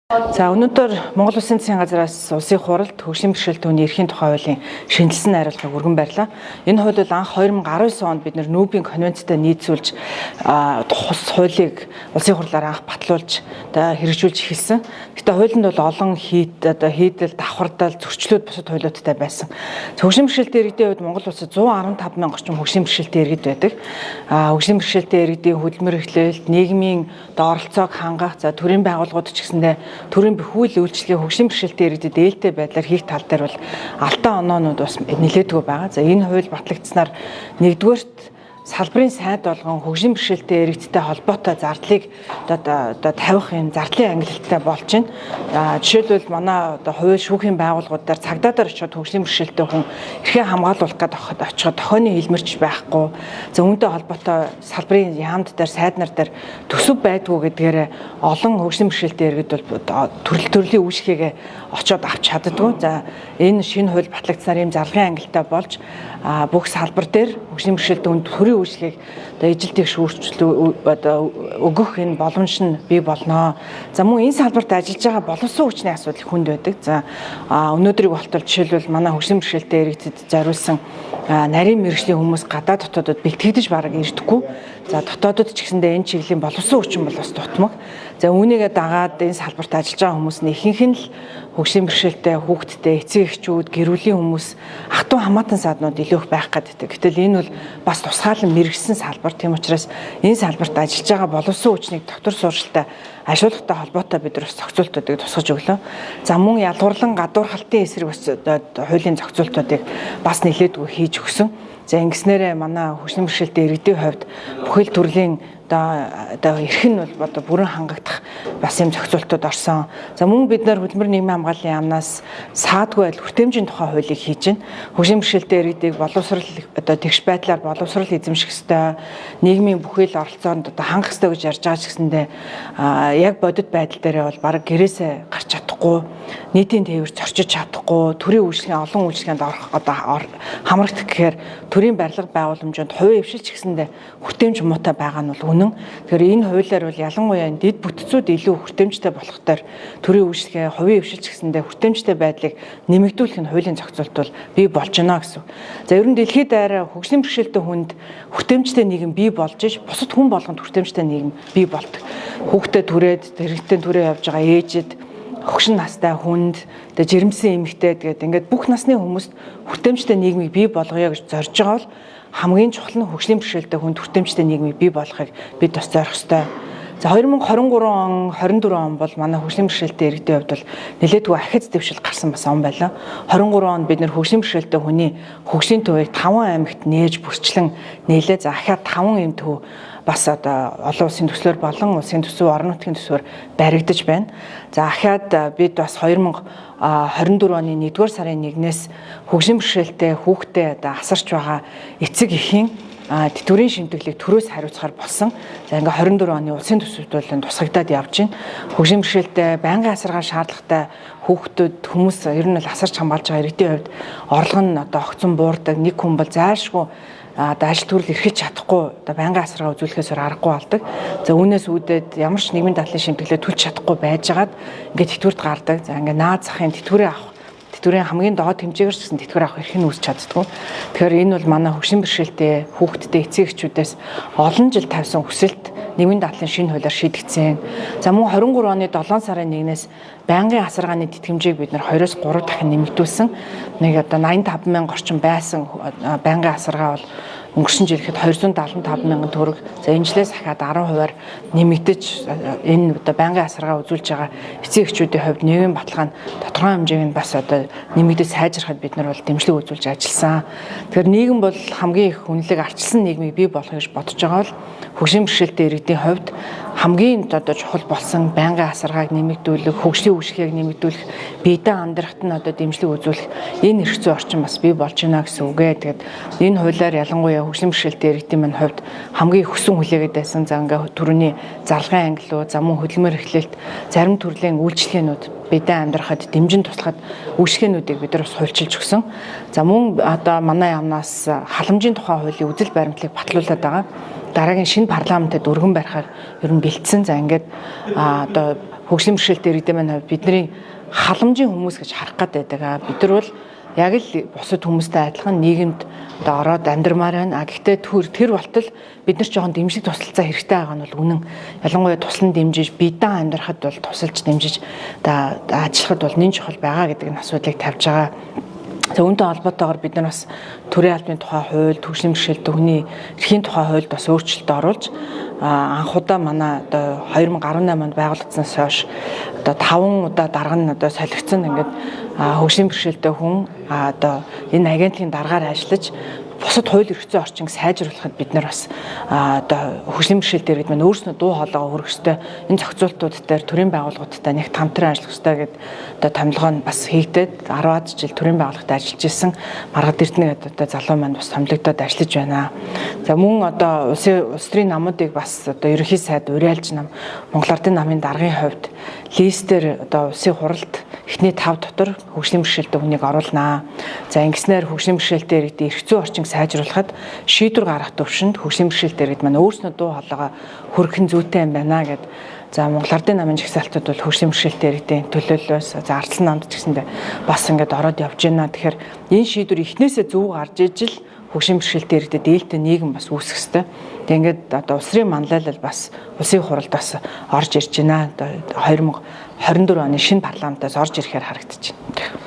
За, өнөөдөр Монгол Улсын засгийн газраас улсын хуралд хөгжлийн бэрхшээлтэй хүний эрхийн тухай хуулийн шинэчилсэн найруулгыг өргөн барьлаа. Энэ хууль бол анх 2019 онд бид нэр НҮБ-ийн конвенцтэй нийцүүлж хуулийг улсын хурлаар анх батлуулж одоо хэрэгжүүлж эхэлсэн. Гэхдээ хуулинд бол олон хийд одоо хийдэл, давхардал, зөрчлүүд бусад хуулиудтай байсан. Хөгжлийн бэрхшээлтэй иргэдийн хувьд Монгол улсад 115 мянга орчим хөгжлийн бэрхшээлтэй иргэд байдаг. Хөгжлийн бэрхшээлтэй иргэдийн хөдөлмөр эрхлэлт, нийгмийн одоо оролцоог хангах, за төрийн байгууллагууд ч гэсэндээ төрийн бүхэл үйлчлэгээ хөгжлийн бэрхшээлтэй иргэдэд ээлтэй байдлаар хийх тал дээр бол алдаа оноонууд бас нэлээдгүй байгаа. За, энэ хууль батлагдсанаар нэгдүгээрт салбарын сайд болгон хөгжлийн бэрхшээлтэй иргэдтэй холбоотой зардлыг одоо тавих юм зардлын ангилалтай болж байна. Жишээлбэл, манай одоо хувийн шүүхийн байгууллагууд дээр цагдаа дээр очиод хөгжлийн бэрхшээлтэй хүн эрхээ хамгаалуулах гээд очиход тохионы хэлмэрч байхгүй. За, үүнтэй холбоотой салбарын яамд дээр, сайд нар дээр төсөв байдгүй гэдгээр олон хөгжлийн бэрхшээлтэй иргэд бол төрөл төрлийн үйлчлэгээ очиод авч чаддаггүй. За, энэ шинэ хууль батлагдсанаар ийм зарлагын ангилалтай болж бүх салбар дээр хөгжлийн бэрхшээлтэй хүн төрийн үйлчлэгийг одоо ижил тэгш үйлчлэл одоо өгөх энэ боломж нь бий болно. За, мөн энэ салбарт ажиллаж байгаа боловсон хүчний асуудал хүнд байдаг. За, өнөөдрийг болтол жишээлбэл манай хөгжлийн бэрхшээлтэй иргэдэд зориулсан нарийн мэргэжлийн хүмүүс гадаад дотоодод бэлтгэгдэж бараг ирдэггүй. За, дотоодод ч гэсэндээ энэ чиглэлийн боловсон хүчин бол бас дутмаг. За, үүнийгээ дагаад энэ салбарт ажиллаж байгаа хүмүүс нь ихэнх нь л хөгжлийн бэрхшээлтэй хүүхэдтэй эцэг эхчүүд, гэр бүлийн хүмүүс, ах トゥ хамаатан сааднууд илүү их байх гэдэг. Гэтэл энэ бол бас тусгаалan мэргэсэн салбар. Тийм учраас энэ салбарт ажиллаж байгаа боловсон хүчнийг доктор сурчлалтай ашиглахтай холбоотой бид нар бас зохицуултуудыг тусгаж өглөө. За, мөн ялгуурлан гадуурхалтын эсрэг бас хуулийн зохицуултуудыг бас нэлээдгүй хийж өгсөн. За, ингэснээрээ манай хөгжлийн бэрхшээлтэй иргэдийн хувьд бүхэл төрлийн одоо эрх нь бол одоо бүрэн хангагдах бас юм зохицуултууд орсон. За, мөн бид нар хөдөлмөр нийгмийн хамгааллын яамнаас саадгүй байдал хүртээмжийн тухай хуулийг хийж байна. Хөгжлийн бэрхшээлтэй иргэдийг боловсрал одоо тэгш байдлаар боловсрал эзэмших ёстой, нийгмийн бүхэл оролцоонд одоо хангах ёстой гэж ярьж байгаа ч гэсэндээ яг бодит байдал дээрээ бол бараг гэрээсээ гарч чадахгүй, нийтийн тээвэр зорчиж чадахгүй, төрийн үйлчлэгийн олон үйлчлэгээнд орох одоо хамрагдах гэхээр төрийн барилга байгууламжинд хувийн дэвшилч гэсэндээ хүртээмж муутай байгаа нь бол үнэн. Тэгэхээр энэ хуулиар бол ялангуяа энэ дэд бүтцүүд илүү хүртээмжтэй болох төр төрийн үйлчлэгээ, хувийн дэвшилч гэсэндээ хүртээмжтэй байдлыг нэмэгдүүлэх нь хуулийн зохицуулт бол бий болж байна гэсэн. За, ер нь дэлхийд даяараа хөгжлийн бэрхшээлтэй хүнд хүртээмжтэй нийгэм бий болж иш бусад хүн болгонд хүртээмжтэй нийгэм бий болдог. Хүүхдэд түрээд, тэрэгтэй түрээ явж байгаа ээжид, хөгшин настай хүнд, тэгээ жирэмсэн эмэгтэй, тэгээд ингээд бүх насны хүмүүст хүртээмжтэй нийгмийг бий болгоё гэж зорж байгаа бол хамгийн чухал нь хөгжлийн бэрхшээлтэй хүнд хүртээмжтэй нийгмийг бий болгохыг бид бас зорих ёстой. За, 2023 он, 24 он бол манай хөгжлийн бэрхшээлтэй иргэдийн хувьд бол нэлээдгүй ахиц дэвшил гарсан бас он байлаа. 23 онд бид нэр хөгжлийн бэрхшээлтэй хүний хөгжлийн төвийг 5 аймагт нээж бүрчлэн нээлээ. За, ахиад 5 юм төв бас одоо олон улсын төслөөр болон улсын төсөв, орон нутгийн төсвөөр баригдаж байна. За, ахиад бид бас 2024 оны 1-р сарын 1-ээс хөгжлийн бэрхшээлтэй хүүхдээ одоо асарч байгаа эцэг эхийн тэтгэврийн шимтгэлийг төрөөс хариуцахаар болсон. За, ингээ 24 оны улсын төсөвт бол тусгагдаад явж байна. Хөгжлийн бэрхшээлтэй, байнгын асаргаа шаардлагатай хүүхдүүд, хүмүүс ер нь бол асарч хамгаалж байгаа иргэдийн хувьд орлого нь одоо огцон буурдаг. Нэг хүн бол зайлшгүй одоо ажил төрөл эрхэлж чадахгүй, одоо байнгын асаргаа үзүүлэхээс өөр аргагүй болдог. За, үүнээс үүдээд ямар ч нийгмийн даатгалын шимтгэлээ төлж чадахгүй байжгаад ингээд тэтгэврт гардаг. За, ингээд наад захын тэтгэврээ авах, тэтгэврийн хамгийн доод хэмжээгээр ч гэсэн тэтгэвэр авах эрх нь үүсч чаддаггүй. Тэгэхээр энэ бол манай хөгжлийн бэрхшээлтэй хүүхдтэй эцэг эхчүүдээс олон жил тавьсан хүсэлт нийгмийн даатгалын шинэ хуулиар шийдэгдсэн. За, мөн 23 оны 7 сарын 1-ээс байнгын асаргааны тэтгэмжийг бид нэр 2-оос 3 дахин нэмэгдүүлсэн. Нэг одоо 85 мянга орчим байсан байнгын асаргаа бол өнгөрсөн жил ихэд 275 мянган төгрөг. За, энэ жилээс ахаад 10%-аар нэмэгдэж, энэ одоо байнгын асаргаа үзүүлж байгаа эцэг эхчүүдийн хувьд нийгмийн баталгаа нь тодорхой хэмжээг нь бас одоо нэмэгдэж сайжрахад бид нар бол дэмжлэг үзүүлж ажилласан. Тэгэхээр нийгэм бол хамгийн их үнэлэг арчилсан нийгмийг бий болгоё гэж бодож байгаа бол хөгжлийн бэрхшээлтэй иргэдийн хувьд хамгийн одоо чухал болсон байнгын асаргааг нэмэгдүүлэх, хөгжлийн үйлчлэгийг нэмэгдүүлэх, биедээ амьдрахад нь одоо дэмжлэг үзүүлэх энэ эрх зүйн орчин бас бий болж байна гэсэн үг ээ. Тэгээд энэ хуулиар ялангуяа хөгжлийн бэрхшээлтэй иргэдийн мань хувьд хамгийн хүсэн хүлээгээд байсан. За, ингээ түрүүний зарлагын ангилуу, за мөн хөдөлмөр эрхлэлт, зарим төрлийн үйлчлэгээнүүд биедээ амьдрахад дэмжин туслахад үйлчлэгээнүүдийг бид нар бас хуульчилж өгсөн. За, мөн одоо манай яамнаас халамжийн тухай хуулийн үзэл баримтлалыг батлуулаад байгаа. Дараагийн шинэ парламентад өргөн барихаар ер нь бэлдсэн. За, ингээд одоо Хөгжлийн бэрхшээлтэй иргэдийн маань хувьд бидний халамжийн хүмүүс гэж харах гээд байдаг. Бид нар бол яг л бусад хүмүүстэй адилхан нийгэмд одоо ороод амьдрмаар байна. А гэхдээ тэр болтол бид нар жоохон дэмжлэг тусалцаа хэрэгтэй байгаа нь бол үнэн. Ялангуяа туслан дэмжиж, биедан амьдрахад бол тусалж дэмжиж одоо ажиллахад бол нэн чухал байгаа гэдэг нь асуудлыг тавьж байгаа. За үүнтэй холбоотойгоор бид нар бас төрийн албаны тухай хууль, төвшин бэрхшээлтэй хүний эрхийн тухай хуульд бас өөрчлөлт оруулж анх удаа манай одоо 2018 онд байгуулагдсанаас хойш одоо 5 удаа дарга нь одоо солигдсон, ингээд хөгжлийн бэрхшээлтэй хүн одоо энэ агентлагийн даргаар ажиллаж бусад хууль эрх зүйн орчинг сайжруулахад бид нар бас одоо хөгжлийн бэрхшээлтэй иргэд маань өөрснөө дуу хоолойгоо хүргэх ёстой, энэ зохицуултууд дээр төрийн байгууллагуудтай нэг хамтран ажиллах ёстой гэд одоо томилгоо нь бас хийгдээд 10-аад жил төрийн байгууллагад ажиллаж исэн Маргад Эрдэнэ гэдэг одоо залуу маань бас томилогдоод ажиллаж байна. За мөн одоо улсын улс төрийн намуудыг бас одоо ерөнхий сайд уриалж нам Монгол Ардын намын даргын хувьд листээр одоо улсын хуралд эхний 5 дотор хөгжлийн бэрхшээлтэй хүнийг оруулнаа. За ингэснээр хөгжлийн бэрхшээлтэй иргэдийн эрх зүйн орчинг сайжруулахад шийдвэр гаргах төвшөнд хөгжлийн бэрхшээлтэй иргэд маань өөрснөө дуу хоолойгоо хүргэх нь зүйтэй юм байна гэд. За Монгол Ардын намын жагсаалтууд бол хөгжлийн бэрхшээлтэй иргэдийн төлөөллөөс за ардсан намд ч гэсэндээ бас ингээд ороод явж байна. Тэгэхээр энэ шийдвэр эхнээсээ зөв гарч ижил хөгжлийн бэрхшээлтэй иргэдэд ээлтэй нийгэм бас үүсэх ёстой. Тэг ингээд одоо улс төрийн манлайлал бас улсын хуралд бас орж ирж байна. Одоо 2024 оны шинэ парламентаас орж ирэхээр харагдаж байна.